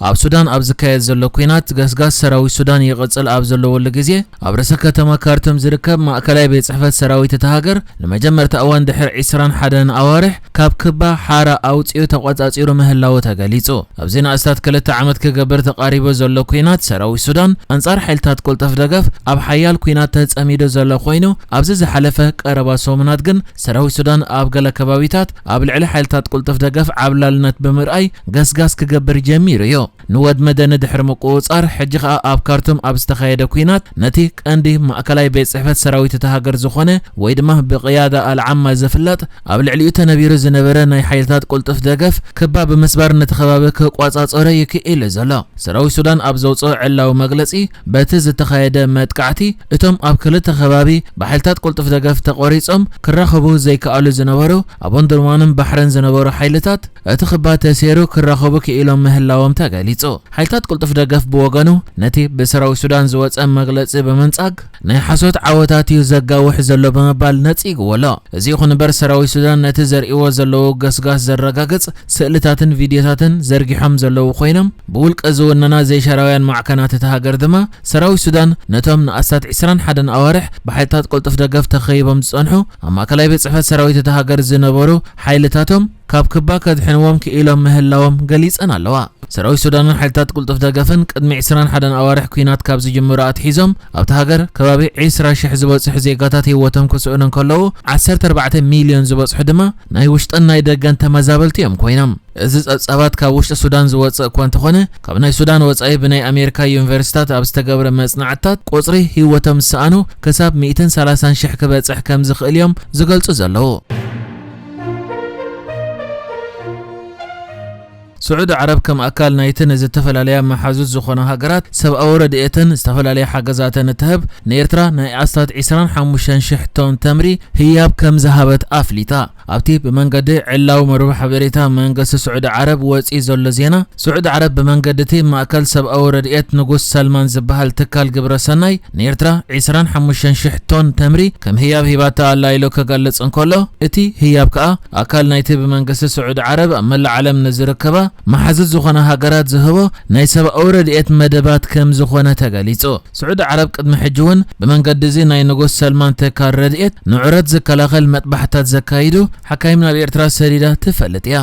ኣብ ሱዳን ኣብ ዝካየድ ዘሎ ኲናት፣ ገስጋስ ሰራዊት ሱዳን ይቕጽል ኣብ ዘለወሉ ግዜ፣ ኣብ ርእሰ ከተማ ካርቱም ዝርከብ ማእከላይ ቤት ጽሕፈት ሰራዊት እታ ሃገር፣ ንመጀመርታ እዋን ድሕሪ ዕስራን ሓደን ኣዋርሕ ካብ ክባ ሓራ ኣውጺኡ ተቖጻጺሩ ምህላዉ ተገሊጹ። ኣብዚ ንኣስታት ክልተ ዓመት ክገብር ተቓሪቡ ዘሎ ኲናት፣ ሰራዊት ሱዳን ኣንጻር ሓይልታት ቅልጡፍ ደገፍ ኣብ ሓያል ኲናት ተጸሚዱ ዘሎ ኮይኑ፣ ኣብዚ ዝሓለፈ ቀረባ ሰሙናት ግን ሰራዊት ሱዳን ኣብ ገለ ከባቢታት ኣብ ልዕሊ ሓይልታት ቅልጡፍ ደገፍ ዓብላልነት ብምርኣይ ገስጋስ ክገብር ጀሚሩ እዩ። ንወድ መደኒ ድሕሪ ምቁጽጻር፣ ሕጂ ኸኣ ኣብ ካርቱም ኣብ ዝተኻየደ ኲናት፣ ነቲ ቀንዲ ማእከላይ ቤት ጽሕፈት ሰራዊት እታ ሃገር ዝኾነ፣ ወይ ድማ ብቅያዳ ኣልዓማ ዝፍለጥ፣ ኣብ ልዕሊኡ ተነቢሩ ዝነበረ ናይ ሓይልታት ቅልጡፍ ደገፍ ክባ ብምስባር ነቲ ከባቢ ክቆጻጸሮ ይክእል እዩ ዘሎ። ሰራዊት ሱዳን ኣብ ዘውጽኦ ዕላዊ መግለጺ፣ በቲ ዝተኻየደ መጥቃዕቲ፣ እቶም ኣብ ክልተ ከባቢ ብሓይልታት ቅልጡፍ ደገፍ ተቖሪጾም ክራኸቡ ዘይከኣሉ ዝነበሩ፣ ኣብ ኦምዱርማንን ባሕረን ዝነበሩ ሓይልታት፣ እቲ ክባ ተሰይሩ ክራኸቡ ክኢሎም ምህላዎም ተገሊጹ። ሓይልታት ቅልጡፍ ደገፍ ብወገኑ፣ ነቲ ብሰራዊት ሱዳን ዝወጸ መግለጺ ብምንጻግ፣ ናይ ሓሶት ዓወታት እዩ ዘጋውሕ ዘሎ ብምባል ነጺግዎ ኣሎ። እዚ ይኹን እምበር፣ ሰራዊት ሱዳን ነቲ ዘርእይዎ ዘለዉ ገስጋስ ዘረጋግጽ ስእልታትን ቪድዮታትን ዘርጊሖም ዘለዉ ኮይኖም፣ ብውልቀ ዝውነና ዘይሻራውያን ማዕከናት እታ ሃገር ድማ፣ ሰራዊት ሱዳን ነቶም ንኣስታት ዕስራን ሓደን ኣዋርሕ ብሓይልታት ቅልጡፍ ደገፍ ተኸቢቦም ዝጸንሑ፣ ኣብ ማእከላይ ቤት ጽሕፈት ሰራዊት እታ ሃገር ዝነበሩ ሓይልታቶም ካብ ክባ ከድሕንዎም ክኢሎም ምህላዎም ገሊጸን ኣለዋ። ሰራዊት ሱዳንን ሓይልታት ቅልጡፍ ደገፍን ቅድሚ ዕስራን ሓደን ኣዋርሕ ኲናት ካብ ዝጅምሩ ኣትሒዞም፣ ኣብታ ሃገር ከባቢ ዕስራ ሽሕ ዝበጽሑ ዜጋታት ህይወቶም ክስእኑ እንከለዉ፣ ዓሰርተ ኣርባዕተ ሚልዮን ዝበጽሑ ድማ ናይ ውሽጥን ናይ ደገን ተመዛበልቲ እዮም ኮይኖም። እዚ ጸብጻባት ካብ ውሽጢ ሱዳን ዝወጽእ እኳ እንተኾነ፣ ካብ ናይ ሱዳን ወጻኢ ብናይ ኣሜሪካ ዩኒቨርሲታት ኣብ ዝተገብረ መጽናዕትታት፣ ቁጽሪ ህይወቶም ዝሰኣኑ ክሳብ ሚእትን ሰላሳን ሽሕ ክበጽሕ ከም ዝኽእል እዮም ዝገልጹ ዘለዉ። ስዑዲ ዓረብ ከም ኣካል ናይቲ ንዝተፈላለያ መሓዙት ዝኾና ሃገራት ሰብኣዊ ረድኤትን ዝተፈላለያ ሓገዛትን እትህብ፣ ንኤርትራ ናይ ኣስታት ዕስራን ሓሙሽተን ሽሕ ቶን ተምሪ ህያብ ከም ዝሃበት ኣፍሊጣ። ኣብቲ ብመንገዲ ዕላዊ መርበብ ሓበሬታ መንግስቲ ስዑዲ ዓረብ ወጺኡ ዘሎ ዜና፣ ስዑዲ ዓረብ ብመንገዲ እቲ ማእከል ሰብኣዊ ረድኤት ንጉስ ሰልማን ዝበሃል ትካል ግብረ ሰናይ ንኤርትራ ዕስራን ሓሙሽተን ሽሕ ቶን ተምሪ ከም ህያብ ሂባታ ኣላ ኢሉ ክገልጽ እንከሎ፣ እቲ ህያብ ከኣ ኣካል ናይቲ ብመንግስቲ ስዑዲ ዓረብ ኣብ መላእ ዓለም ንዝርከባ መሓዙት ዝኾና ሃገራት ዝህቦ ናይ ሰብኣዊ ረድኤት መደባት ከም ዝኾነ ተገሊጹ። ስዑዲ ዓረብ ቅድሚ ሕጂ እውን ብመንገዲ እዚ ናይ ንጉስ ሰልማን ትካል ረድኤት ንዑረት ዝከላኸል መጥባሕታት ዘካይዱ ሓካይም ናብ ኤርትራ ሰዲዳ ትፈልጥ እያ።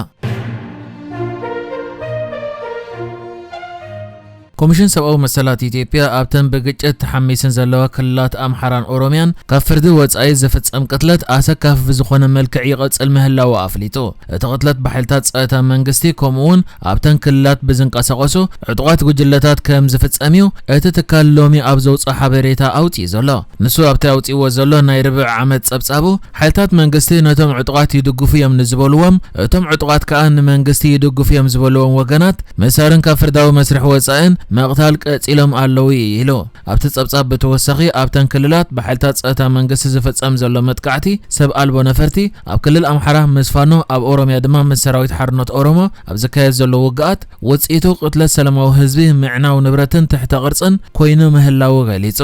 ኮሚሽን ሰብኣዊ መሰላት ኢትዮጵያ ኣብተን ብግጭት ተሓሚሰን ዘለዋ ክልላት ኣምሓራን ኦሮሚያን ካብ ፍርዲ ወጻኢ ዝፍጸም ቅትለት ኣሰካፊ ብዝኾነ መልክዕ ይቐጽል ምህላዉ ኣፍሊጡ። እቲ ቅትለት ብሓይልታት ጸጥታ መንግስቲ፣ ከምኡ እውን ኣብተን ክልላት ብዝንቀሳቐሱ ዕጡቓት ጉጅለታት ከም ዝፍጸም እዩ እቲ ትካል ሎሚ ኣብ ዘውጽኦ ሓበሬታ ኣውጺኡ ዘሎ። ንሱ ኣብቲ ኣውጺእዎ ዘሎ ናይ ርብዒ ዓመት ጸብጻቡ፣ ሓይልታት መንግስቲ ነቶም ዕጡቓት ይድግፉ እዮም ንዝበልዎም፣ እቶም ዕጡቓት ከኣ ንመንግስቲ ይድግፉ እዮም ዝበልዎም ወገናት ምእሳርን ካብ ፍርዳዊ መስርሕ ወጻእን ምቕታል ቀጺሎም ኣለዉ ኢሉ። ኣብቲ ጸብጻብ ብተወሳኺ፣ ኣብተን ክልላት ብሓይልታት ጸጥታ መንግስቲ ዝፍጸም ዘሎ መጥቃዕቲ ሰብ ኣልቦ ነፈርቲ፣ ኣብ ክልል ኣምሓራ ምስ ፋኖ፣ ኣብ ኦሮምያ ድማ ምስ ሰራዊት ሓርነት ኦሮሞ ኣብ ዝካየድ ዘሎ ውግኣት፣ ውጽኢቱ ቅትለት ሰላማዊ ህዝቢ፣ ምዕናው ንብረትን ትሕተ ቅርጽን ኮይኑ ምህላዉ ገሊጹ።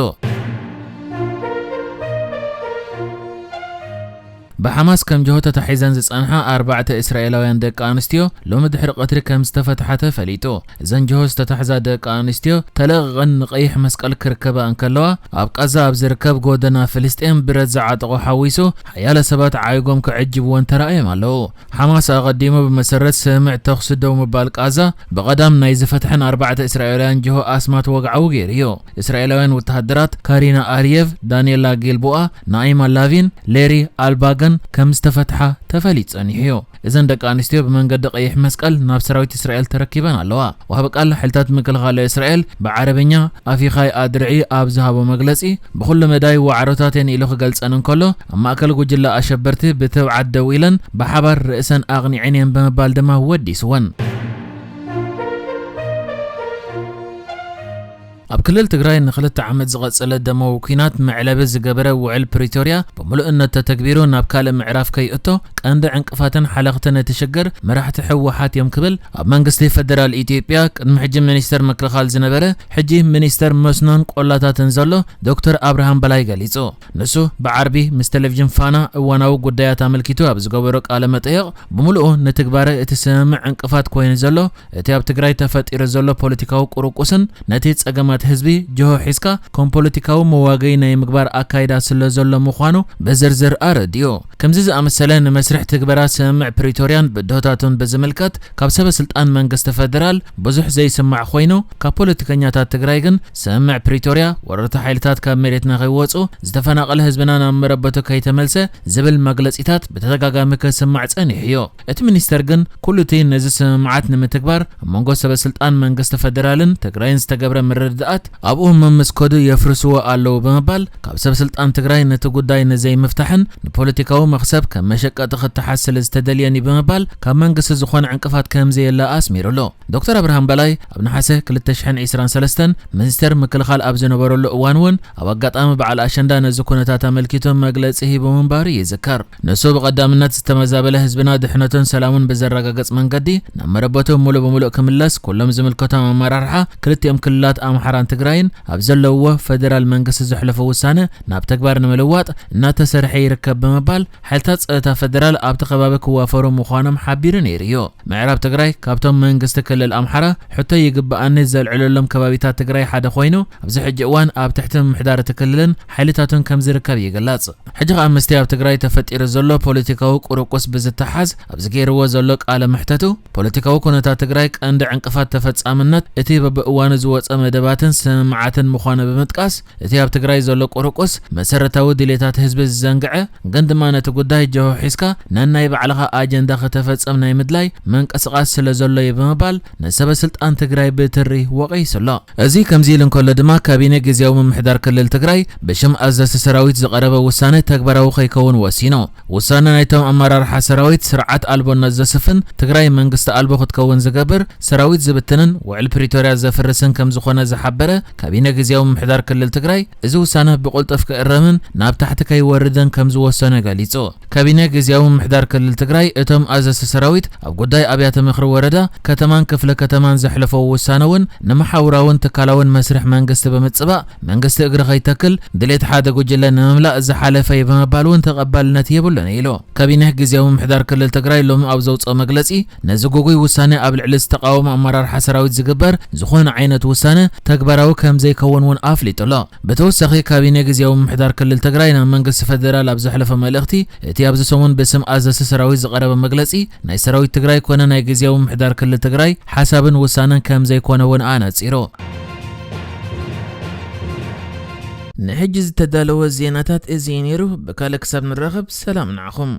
ብሓማስ ከም ጅሆ ተታሒዘን ዝጸንሓ ኣርባዕተ እስራኤላውያን ደቂ ኣንስትዮ ሎሚ ድሕሪ ቀትሪ ከም ዝተፈትሓ ተፈሊጡ። እዘን ጅሆ ዝተታሕዛ ደቂ ኣንስትዮ ተለቒቐን ንቀይሕ መስቀል ክርከባ እንከለዋ፣ ኣብ ቃዛ ኣብ ዝርከብ ጎደና ፍልስጤም ብረት ዝዓጠቑ ሓዊሱ ሓያለ ሰባት ዓይጎም ክዕጅብወን ተራእዮም ኣለዉ። ሓማስ ኣቐዲሙ ብመሰረት ስምምዕ ተኹሲ ደው ምባል ቃዛ ብቐዳም ናይ ዝፈትሐን ኣርባዕተ እስራኤላውያን ጅሆ ኣስማት ወግዓዊ ገይሩ እዩ። እስራኤላውያን ወተሃደራት ካሪና ኣርየቭ፣ ዳንኤላ ጌልቦኣ፣ ናኢማ ላቪን፣ ሌሪ ኣልባገን ከም ዝተፈትሓ ተፈሊጡ ጸኒሑ እዩ። እዘን ደቂ ኣንስትዮ ብመንገዲ ቀይሕ መስቀል ናብ ሰራዊት እስራኤል ተረኪበን ኣለዋ። ወሃቢ ቃል ሓይልታት ምክልኻል እስራኤል ብዓረብኛ ኣፊኻይ ኣድርዒ ኣብ ዝሃቦ መግለጺ፣ ብኹሉ መዳይ ዋዕሮታት እየን ኢሉ ክገልጸን እንከሎ፣ ኣብ ማእከል ጉጅለ ኣሸበርቲ ብትብዓት ደው ኢለን ብሓባር ርእሰን ኣቕኒዐን እየን ብምባል ድማ ወዲስወን። ኣብ ክልል ትግራይ ንክልተ ዓመት ዝቐጸለ ደማዊ ኲናት መዕለቢ ዝገበረ ውዕል ፕሪቶርያ ብምሉእነት ተተግቢሩ ናብ ካልእ ምዕራፍ ከይእቶ ቀንዲ ዕንቅፋትን ሓለኽትን እቲ ሽግር መራሕቲ ህወሓት እዮም ክብል ኣብ መንግስቲ ፌደራል ኢትዮጵያ ቅድሚ ሕጂ ሚኒስተር ምክልኻል ዝነበረ ሕጂ ሚኒስተር መስኖን ቆላታትን ዘሎ ዶክተር ኣብርሃም በላይ ገሊጹ። ንሱ ብዓርቢ ምስ ቴሌቪዥን ፋና እዋናዊ ጉዳያት ኣመልኪቱ ኣብ ዝገበሮ ቃለ መጠየቕ ብምሉኡ ንትግባረ እቲ ስምምዕ ዕንቅፋት ኮይኑ ዘሎ እቲ ኣብ ትግራይ ተፈጢሩ ዘሎ ፖለቲካዊ ቁርቁስን ነቲ ጸገማት ህዝቢ ጅሆ ሒዝካ ከም ፖለቲካዊ መዋገይ ናይ ምግባር ኣካይዳ ስለ ዘሎ ምዃኑ ብዝርዝር ኣረዲኡ። ከምዚ ዝኣመሰለ ንመስርሕ ትግበራ ስምምዕ ፕሪቶርያን ብድሆታቱን ብዝምልከት ካብ ሰበ ስልጣን መንግስቲ ፌደራል ብዙሕ ዘይስማዕ ኮይኑ ካብ ፖለቲከኛታት ትግራይ ግን ስምምዕ ፕሪቶርያ ወረርቲ ሓይልታት ካብ መሬትና ከይወጹ ዝተፈናቐለ ህዝብና ናብ መረበቱ ከይተመልሰ ዝብል መግለጺታት ብተደጋጋሚ ክስማዕ ጸኒሑ እዩ። እቲ ሚኒስተር ግን ኩሉ እቲ ነዚ ስምምዓት ንምትግባር ኣብ መንጎ ሰበ ስልጣን መንግስቲ ፌደራልን ትግራይን ዝተገብረ ምርድዳኣት ኣብኡ ምምስኮዱ የፍርስዎ ኣለዉ ብምባል ካብ ሰብ ስልጣን ትግራይ ነቲ ጉዳይ ንዘይምፍታሕን ንፖለቲካዊ መኽሰብ ከም መሸቀጢ ክተሓዝ ስለ ዝተደልየን እዩ ብምባል ካብ መንግስቲ ዝኾነ ዕንቅፋት ከም ዘየለ ኣስሚሩሉ። ዶክተር ኣብርሃም በላይ ኣብ ነሓሰ ክልተ ሽሕን ዕስራን ሰለስተን ሚኒስተር ምክልኻል ኣብ ዝነበረሉ እዋን እውን ኣብ ኣጋጣሚ በዓል ኣሸንዳ ነዚ ኩነታት ኣመልኪቱ መግለጺ ሂቡ ምንባሩ ይዝከር። ንሱ ብቐዳምነት ዝተመዛበለ ህዝብና ድሕነቱን ሰላሙን ብዘረጋግጽ መንገዲ ናብ መረበቱ ሙሉእ ብምሉእ ክምለስ ኩሎም ዝምልከቶም ኣመራርሓ ክልቲኦም ክልላት ኣምሓራን ትግራይን ኣብ ዘለውዎ ፌደራል መንግስቲ ዘሕለፎ ውሳነ ናብ ተግባር ንምልዋጥ እናተሰርሐ ይርከብ ብምባል ሓይልታት ጸጥታ ፌደራል ኣብቲ ከባቢ ክዋፈሩ ምዃኖም ሓቢሩ ነይሩ እዩ። ምዕራብ ትግራይ ካብቶም መንግስቲ ክልል ኣምሓራ ሕቶ ይግብኣኒ ዘልዕለሎም ከባቢታት ትግራይ ሓደ ኮይኑ ኣብዚ ሕጂ እዋን ኣብ ትሕቲ ምምሕዳር እቲ ክልልን ሓይልታቱን ከም ዝርከብ ይግለጽ። ሕጂ ከኣ ምስቲ ኣብ ትግራይ ተፈጢሩ ዘሎ ፖለቲካዊ ቁርቁስ ብዝተሓዝ ኣብዚ ገይርዎ ዘሎ ቃለ መሕተቱ ፖለቲካዊ ኩነታት ትግራይ ቀንዲ ዕንቅፋት ተፈጻምነት እቲ በብእዋኑ ዝወጸ መደባትን ስምምዓትን ምዃኑ ብምጥቃስ እቲ ኣብ ትግራይ ዘሎ ቁርቁስ መሰረታዊ ድሌታት ህዝቢ ዝዘንግዐ ግን ድማ ነቲ ጉዳይ ጀሆ ሒዝካ ነናይ ባዕልኻ ኣጀንዳ ከተፈጸም ናይ ምድላይ ምንቅስቓስ ስለ ዘሎ እዩ ብምባል ንሰበ ስልጣን ትግራይ ብትሪ ወቒሱ ኣሎ። እዚ ከምዚ ኢሉ እንከሎ ድማ ካቢነ ግዝያዊ ምምሕዳር ክልል ትግራይ ብሽም ኣዘዝቲ ሰራዊት ዝቐረበ ውሳነ ተግባራዊ ከይከውን ወሲኑ። ውሳነ ናይቶም ኣመራርሓ ሰራዊት ስርዓት ኣልቦነት ዘስፍን ትግራይ መንግስቲ ኣልቦ ክትከውን ዝገብር ሰራዊት ዝብትንን ውዕል ፕሪቶርያ ዘፍርስን ከም ዝኾነ ዝሓበረ ካቢነ ግዝያዊ ምምሕዳር ክልል ትግራይ እዚ ውሳነ ብቕልጡፍ ክእረምን ናብ ታሕቲ ከይወርድን ከም ዝወሰነ ገሊጹ። ካቢነ ግዝያዊ ምምሕዳር ክልል ትግራይ እቶም ኣዘዝቲ ሰራዊት ኣብ ጉዳይ ኣብያተ ምኽሪ ወረዳ፣ ከተማን ክፍለ ከተማን ዘሕለፈዎ ውሳነ እውን ንመሓውራውን ትካላውን መስርሕ መንግስቲ ብምጽባእ መንግስቲ እግሪ ከይተክል ድሌት ሓደ ጉጅለ ንምምላእ ዝሓለፈ እዩ ብምባል እውን ተቐባልነት የብሉን ኢሉ። ካቢነ ግዝያዊ ምምሕዳር ክልል ትግራይ ሎሚ ኣብ ዘውፅኦ መግለፂ ነዚ ጉጉይ ውሳነ ኣብ ልዕሊ ዝተቃወሙ ኣመራርሓ ሰራዊት ዝግበር ዝኾነ ዓይነት ውሳነ ተግባራዊ ከም ዘይከውን እውን ኣፍሊጡ ኣሎ። ብተወሳኺ ካቢነ ግዝያዊ ምምሕዳር ክልል ትግራይ ናብ መንግስቲ ፌደራል ኣብ ዘሕለፎ መልእኽቲ እቲ ኣብዚ ሰሙን ብስም ኣዘዝቲ ሰራዊት ዝቐረበ መግለፂ ናይ ሰራዊት ትግራይ ኮነ ናይ ግዝያዊ ምምሕዳር ክልል ትግራይ ሓሳብን ውሳነን ከም ዘይኮነ እውን ኣነፂሩ። ንሕጂ ዝተዳለወ ዜናታት እዚ እዩ ነይሩ። ብካልእ ክሳብ ንራኸብ ሰላም ንዓኹም።